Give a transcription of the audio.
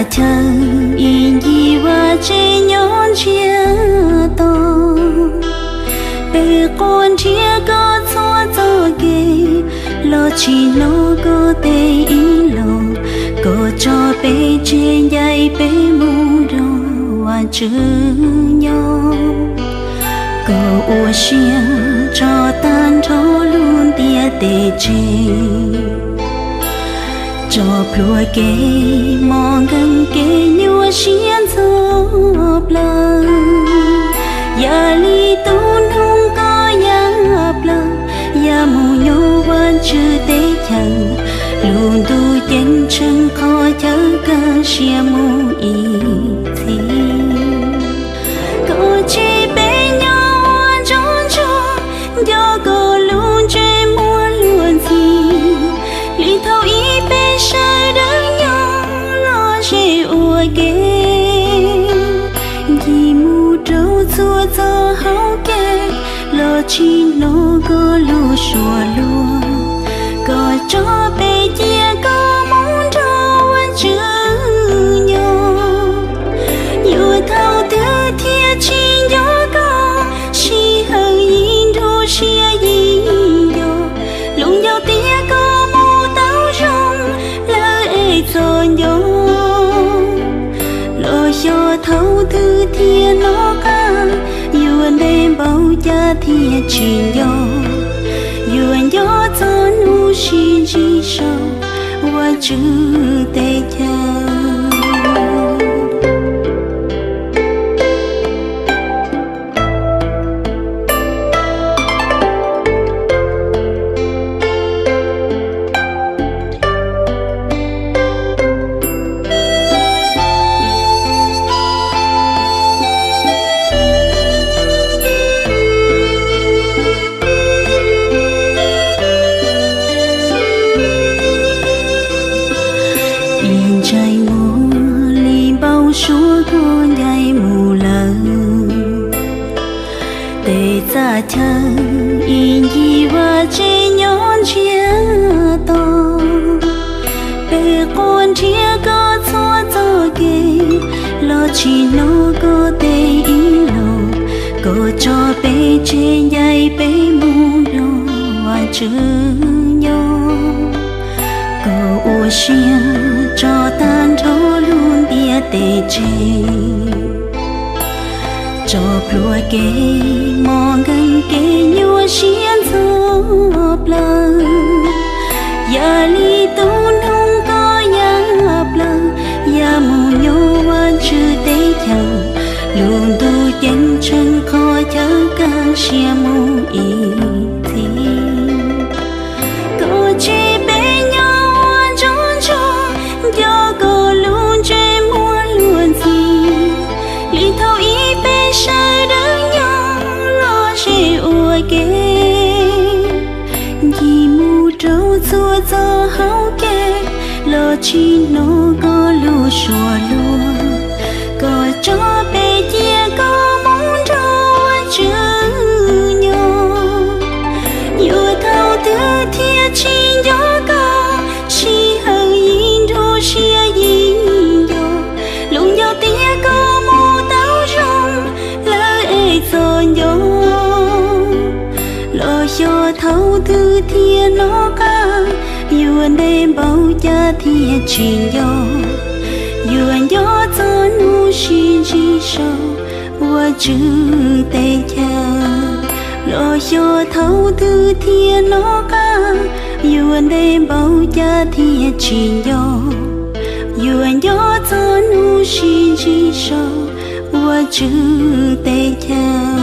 Chaw ib ncig vaj tsev nyob ntsiag to, peb quas nrhiav koj txhua txoj kev, los tsis hnov koj tej ib los, koj tso peb tseg ncaim peb mus nrog Vajtswv nyob. Koj ua siab tso tag nrho lub ntiaj teb tseg, tso plhuav kev mos nkeeg kev nyuaj siab ntxhov plaws. Yam li tus noog koj ya plaws, ya mus nyob Vajtswv teb chaws, lub ntuj ceeb tsheej qhov chaw kawg siab mus ib txhis. Koj tseg peb nyob ua ntsoj ntsuag, nco koj lub ntsej muag luag ntxhi, li thaum ub peb sawv daws nyob lom zem ua ke. Ncig mus rau txhua txoj hauv kev, los tsis hnov koj lub suab luag. Koj tso peb cia koj mus nrog Vajtswv nyob. Yuav thaum twg thiaj tsis nco koj, sij hawm yim nruab siab yim nco. Luag nco tias koj mus tau zoo, lawv es txom ncua. Los xyov thaum twg thiaj nov qab, yuav ntev npaum cas thiaj tsis nco. Yuav nco txog hnub sib ntsib saum Vajtswv teb chaws. Ib ntshai muag li npau suav koj ncaim mus lawm. Tej txaj chaw ib ncig vaj tsev nyob ntsiag to, peb quas nrhiav koj txhua txoj kev, los tsis hnov koj tej ib los, koj tso peb tseg ncaim peb mus nrog Vajtswv nyob. Koj ua siab tso tag nrho lub ntiaj teb tseg, tso plhuav kev mos nkeeg kev nyuaj siab ntxhov plaws. Yam li tus noog koj ya plaws, ya mus nyob Vajtswv teb chaws, lub ntuj ceeb tsheej qhov chaw kawg siab mus ib txhis. Koj tseg peb nyob ua ntsoj ntsuag, nco koj lub ntsej muag luag ntxhi, li thaum ub peb sawv daws nyob lom zem ua ke. Ncig mus rau txhua txoj hauv kev, los tsis hnov koj lub suab luag. Koj tso peb cia koj mus nrog Vajtswv nyob. Yuav thaum twg thiaj tsis nco koj, sij hawm yim nruab siab yim nco. Luag nco tias koj mus tau zoo, lawv es txom ncua. Los xyov thaum twg thiaj nov qab, yuav ntev npaum cas thiaj tsis nco. Yuav nco txog hnub sib ntsib saum Vajtswv teb chaws. Los xyov thaum twg thiaj nov qab, yuav ntev npaum cas thiaj tsis nco. Yuav nco txog hnub sib ntsib saum Vajtswv teb chaws.